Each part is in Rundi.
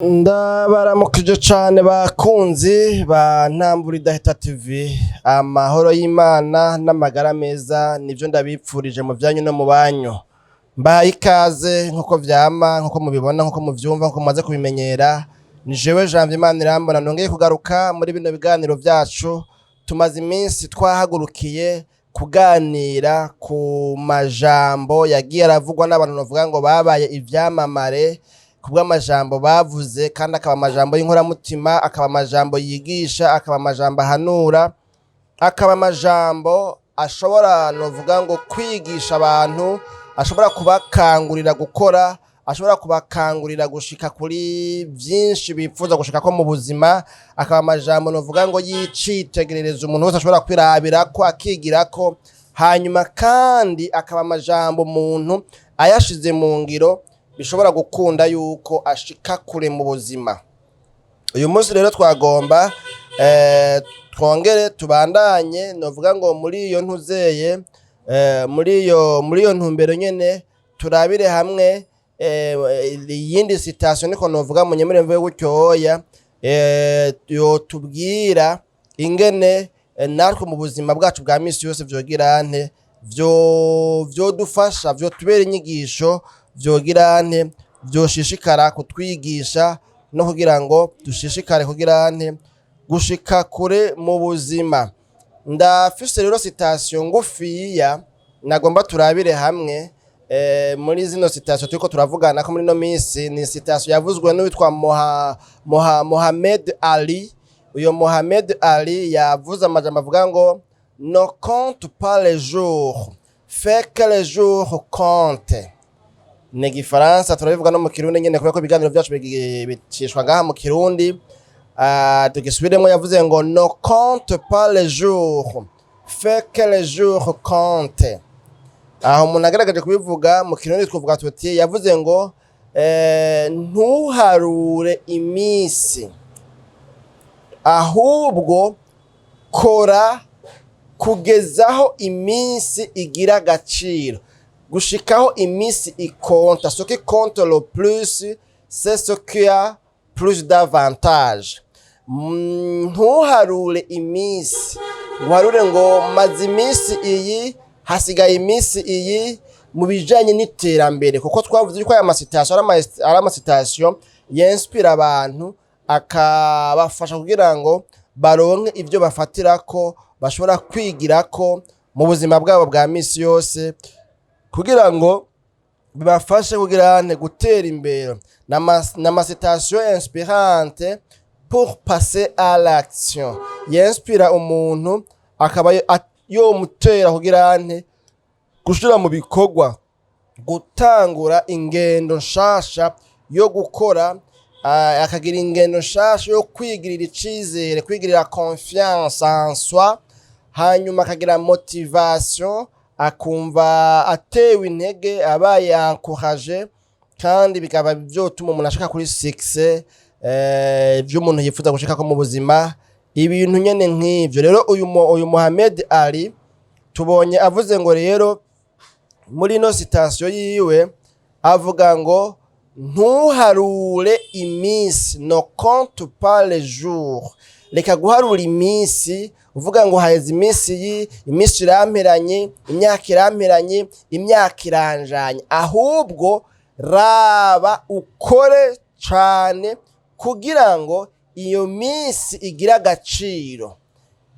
Ndabaramukije cane bakunzi ba Ntambura Idahita TV. Amahoro y'Imana n'amagara meza nivyo ndabipfurije mu vyanyu no mu banyu. Mbahaye ikaze nkuko vyama, nkuko mubibona, nkuko muvyumva, nkuko mumaze kubimenyera. Ni jewe Janvier Manirambona nongeye kugaruka muri bino biganiro vyacu. Tumaze iminsi twahagurukiye kuganira ku majambo yagiye aravugwa n'abantu bavuga ngo babaye ivyamamare kubw'amajambo bavuze, kandi akaba amajambo y'inkoramutima, akaba amajambo yigisha, akaba amajambo ahanura, akaba amajambo ashobora, novuga ngo, kwigisha abantu, ashobora kubakangurira gukora, ashobora kubakangurira gushika kuri vyinshi bipfuza gushikako mu buzima, akaba amajambo, novuga ngo, y'icitegererezo umuntu wese ashobora kwirabirako akigirako. Hanyuma kandi akaba amajambo umuntu ayashize mu ngiro bishobora gukunda yuko ashika kure mu buzima. Uyu munsi rero twagomba twongere tubandanye, novuga ngo, muri iyo ntuzeye, muri iyo ntumbero nyene, turabire hamwe iyindi citation, niko novuga, munyemere mvuge gutyoya, yotubwira ingene natwe mu buzima bwacu bwa misi yose vyogira nte, vyodufasha, vyotubera inyigisho, vyogira nte, vyoshishikara kutwigisha no kugira ngo dushishikare kugira nte, gushika kure mu buzima. Ndafise rero citation ngufiya nagomba turabire hamwe muri zino citation turiko turavugana ko muri ino minsi. Ni citation yavuzwe n'uwitwa Mohamed Ali. Uyo Mohamed Ali yavuze amajambo avuga ngo: "Ne compte pas les jours, fais que les jours comptent." Ni Igifaransa, turabivuga no mu Kirundi nyene kubera ko ibiganiro vyacu bicishwa ngaha mu Kirundi. Ah, tugisubiremo. Yavuze ngo: "Ne compte pas les jours, fais que les jours comptent." Aho umuntu agaragaje kubivuga mu Kirundi twavuga tuti yavuze ngo ntuharure iminsi, ahubwo kora kugezaho iminsi igira agaciro, gushikaho iminsi ikonta. Ce qui compte le plus, c'est ce qui a plus d'avantage. Ntuharure iminsi, uharure ngo maze iminsi iyi, hasigaye iminsi iyi mu bijanye n'iterambere, kuko twavuze yuko aya ma citations ari ama citations yinspira abantu, akabafasha kugira ngo baronke ivyo bafatirako, bashobora kwigirako mu buzima bwabo bwa misi yose, kugira ngo bibafashe kugira nte, gutera imbere. N'ama citations inspirantes pour passer à l'action, yinspira umuntu akaba yomutera kugira nte, gushira mu bikorwa, gutangura ingendo nshasha yo gukora, akagira ingendo nshasha yo kwigirira icizere, kwigirira confiance en soi, hanyuma akagira motivation, akumva atewe intege, abaye encouragé, kandi bikaba vyotuma umuntu ashika kuri succès, ivyo umuntu yifuza gushikako mu buzima, ibintu nyene nk'ivyo. Rero uyu Mohamed Ali tubonye avuze ngo rero muri ino citation yiwe avuga ngo: "Ntuharure iminsi, ne compte pas les jours." Reka guharura iminsi uvuga ngo haheze iminsi iyi, iminsi iramperanye, imyaka iramperanye, imyaka iranjanye, ahubwo raba ukore cane kugira ngo iyo minsi igire agaciro.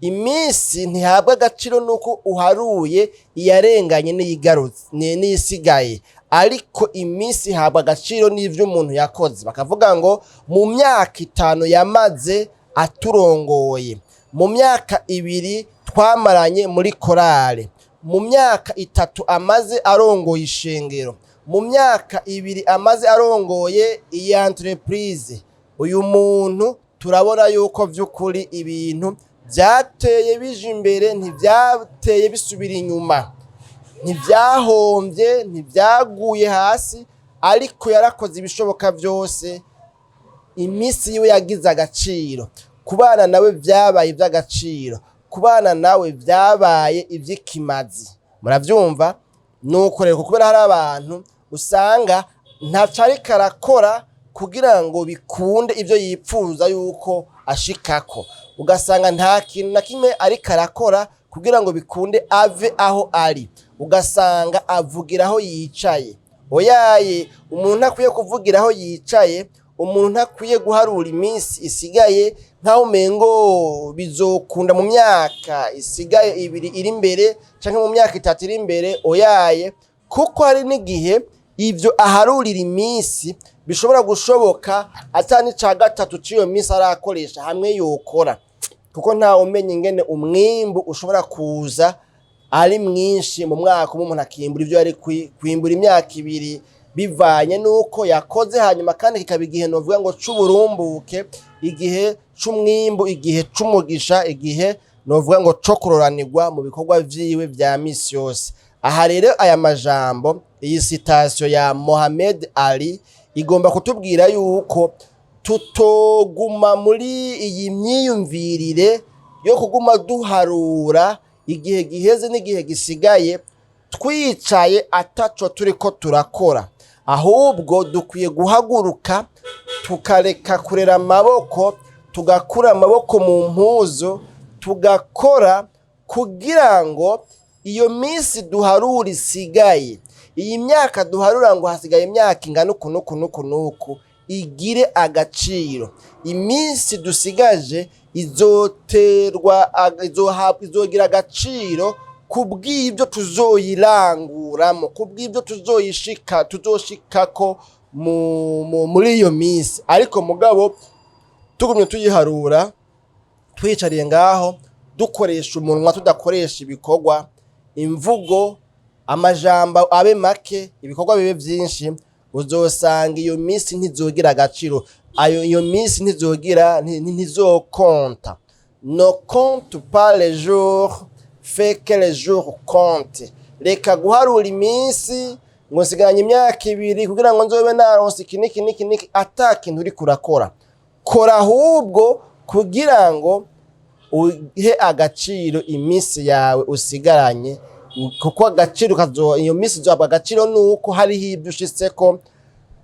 Iminsi ntihabwa agaciro nuko uharuye iyarenganye n'iyigarutse n'iyisigaye, ariko iminsi ihabwa agaciro n'ivyo umuntu yakoze. Bakavuga ngo mu myaka 5 yamaze aturongoye, mu myaka 2 twamaranye muri korale, mu myaka 3 amaze arongoye ishengero, mu myaka 2 amaze arongoye iyi entreprise, uyu muntu turabona yuko vy'ukuri ibintu vyateye bija imbere, ntivyateye bisubira inyuma, ntivyahombye, ntivyaguye hasi, ariko yarakoze ibishoboka vyose. Iminsi yiwe yagize agaciro, kubana nawe vyabaye ivy'agaciro, kubana nawe vyabaye ivy'ikimazi. Muravyumva? Nuko rero kubera hari abantu usanga ntaco ariko arakora kugira ngo kugira ngo bikunde ibyo yipfuza yuko ashikako. Ugasanga nta kintu na kimwe ariko arakora kugira ngo bikunde ave aho ari, ugasanga avugira aho yicaye. Oyaye, umuntu ntakwiye kuvugira aho yicaye, umuntu ntakwiye guharura iminsi isigaye nkaho umengo bizokunda mu myaka isigaye 2 iri imbere canke mu myaka 3 iri imbere. Oyaye, kuko hari n'igihe ivyo aharurira iminsi bishobora gushoboka ata n'ica gatatu c'iyo minsi arakoresha hamwe yokora, kuko ntawe umenya ingene umwimbu ushobora kuza ari mwinshi mu mwaka umwe, umuntu akimbura ivyo yari kwimbura imyaka 2 bivanye nuko yakoze. Hanyuma kandi kikaba igihe novuga ngo c'uburumbuke, igihe c'umwimbu, igihe c'umugisha, igihe novuga ngo co kuroranirwa mu bikorwa vyiwe vya misi yose. Aha rero aya majambo, iyi citation ya Mohamed Ali igomba kutubwira yuko tutoguma muri iyi myiyumvirire yo kuguma duharura igihe giheze n'igihe gisigaye twicaye ataco turiko turakora, ahubwo dukwiye guhaguruka tukareka kurera amaboko, tugakura amaboko mu mpuzu, tugakora kugira ngo iyo minsi duharura isigaye, iyi myaka duharura ngo hasigaye imyaka ingana uku n'uku n'uku n'uku, igire agaciro. Iminsi dusigaje izogira agaciro kubw'ibyo tuzoyiranguramo, kubw'ibyo tuzoshikako muri iyo minsi. Ariko mugabo tugumye tuyiharura twicariye ngaho, dukoresha umunwa tudakoresha ibikorwa, imvugo amajambo abe make, ibikorwa bibe vyinshi, uzosanga iyo minsi ntizogira agaciro, ayo iyo minsi ntizogira ntizokonta. Ne compte pas les jours, fais que les jours comptent. Reka guharura iminsi ngo nsigaranye imyaka 2 kugira ngo nzobe naronse iki niki niki niki, ata kintu uriko urakora. Kora ahubwo kugira ngo uhe agaciro iminsi yawe usigaranye, kuko agaciro kazo, iyo minsi izohabwa agaciro nuko hariho ibyo ushitseko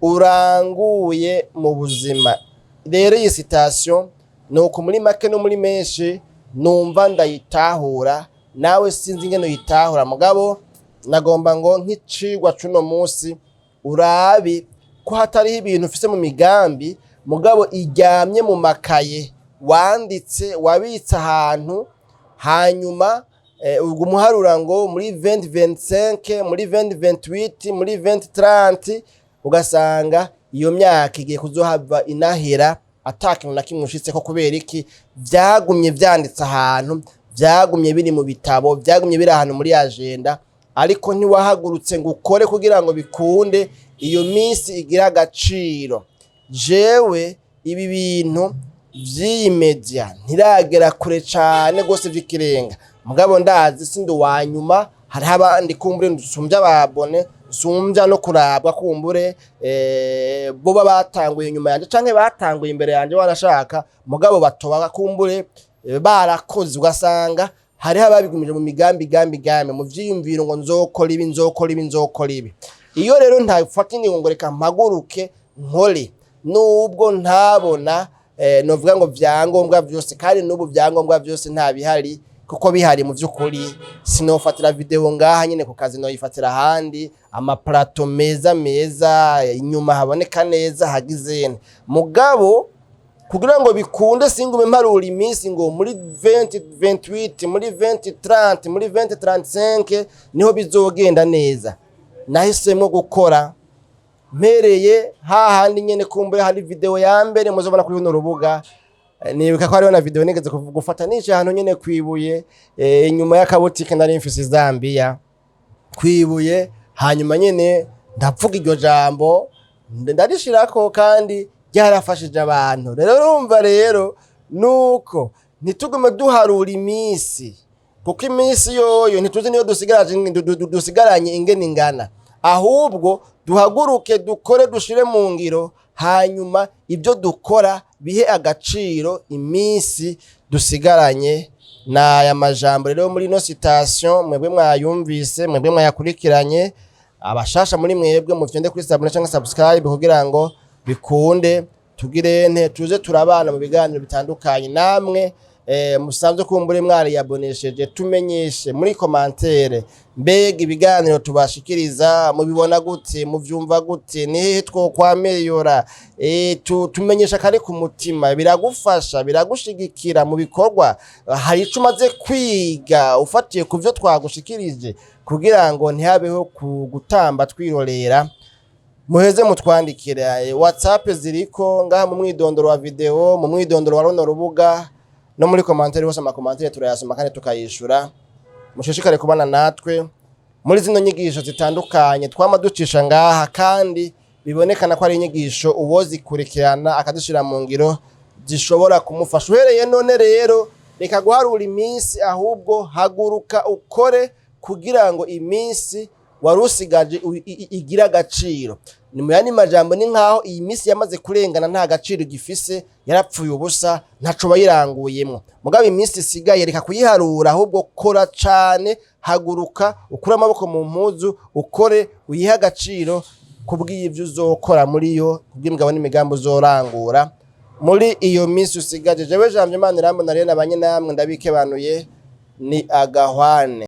uranguye mu buzima. Rero iyi citation nuko muri make no muri menshi numva ndayitahura, nawe sinzi ingene uyitahura, mugabo nagomba ngo nk'icigwa c'uno munsi urabe ko hatariho ibintu ufise mu migambi mugabo iryamye mu makaye wanditse wabitse ahantu, hanyuma ubwo umuharura ngo muri 2025, muri 2028, muri 2030, ugasanga iyo myaka igiye kuzohava inahera ata kintu na kimwe ushitseko. Kubera iki? Vyagumye vyanditse ahantu, vyagumye biri mu bitabo, vyagumye biri ahantu muri agenda, ariko ntiwahagurutse ngo ukore kugira ngo bikunde iyo minsi igira agaciro. Jewe ibi bintu vy'iyi media ntiragera kure cane gose vy'ikirenga, mugabo ndazi sindi uwa nyuma, hariho abandi kumbure nsumbya ababone, nsumbya no kurabwa, kumbure boba batanguye inyuma yanje canke batanguye imbere yanje wanashaka, mugabo batoba kumbure barakoze. Ugasanga hariho ababigumije mu migambi gambi gambi, mu vyiyumviro ngo nzokora ibi, nzokora ibi, nzokora ibi. Iyo rero ntafata ingingo ngo reka mpaguruke nkore, nubwo ntabona novuga ngo vyangombwa vyose, kandi n'ubu vyangombwa vyose nta bihari, kuko bihari mu vy'ukuri sinofatira video ngaha nyine ku kazi, noyifatira ahandi ama plateau meza meza, inyuma haboneka neza hagizene. Mugabo kugira ngo bikunde singume mparura iminsi ngo muri 2028, muri 2030, muri 2035 niho bizogenda neza, nahisemo gukora mpereye hahandi nyene. Kumbure hari video ya mbere muzobona kuri runo rubuga. Nibuka ko hariho na video nigeze gufata nicaye ahantu nyene kwibuye, inyuma y'akabutike nari mfise i Zambia kwibuye, hanyuma nyene ndavuga iryo jambo ndarishirako kandi ryarafashije abantu. Rero urumva rero nuko ntitugume duharura iminsi, kuko iminsi yoyo ntituzi niyo dusigaranye, dusigaranye ingene ingana, ahubwo duhaguruke dukore, dushire mu ngiro, hanyuma ibyo dukora bihe agaciro iminsi dusigaranye. N'aya majambo rero muri ino citation mwebwe mwayumvise, mwebwe mwayakurikiranye, abashasha muri mwebwe mufyonde kuri s'abonner cyangwa subscribe kugira ngo Bikunde tugirente tuze turabana mu biganiro bitandukanye namwe. Musanzwe kumbure mwariyabonesheje, tumenyeshe muri commentaire: mbega ibiganiro tubashikiriza mubibona gute? Muvyumva gute? Ni hehe twokwameyora? Tumenyesha kari ku mutima. Biragufasha, biragushigikira mu bikorwa? Hari ico umaze kwiga ufatiye ku vyo twagushikirije? Kugira ngo ntihabeho ku gutamba twirorera, muheze mutwandikire. WhatsApp ziriko ngaha mu mwidondoro wa video, mu mwidondoro wa runo rubuga, no muri commentaire hose. Amacommentaire turayasoma kandi tukayishura. Mushishikare kubana natwe muri zino nyigisho zitandukanye twama ducisha ngaha, kandi bibonekana ko ari inyigisho uwozikurikirana akazishira mu ngiro zishobora kumufasha. Uhereye none rero, reka guharura iminsi, ahubwo haguruka ukore kugira ngo iminsi wari usigaje igire agaciro. Ni mu yandi majambo, ni nkaho iyi minsi yamaze kurengana nta gaciro gifise, yarapfuye ubusa, ntaco bayiranguyemwo. Mugabo iminsi isigaye, reka kuyiharura, ahubwo kora cane, haguruka ukure amaboko mu mpuzu, ukore, uyihe agaciro kubw'ivyo uzokora muri yo, kubw'imigabo n'imigambi uzorangura muri iyo minsi usigaje. Jewe Jambo Imana irambona rero nabanye namwe, ndabikebanuye, ni agahwane.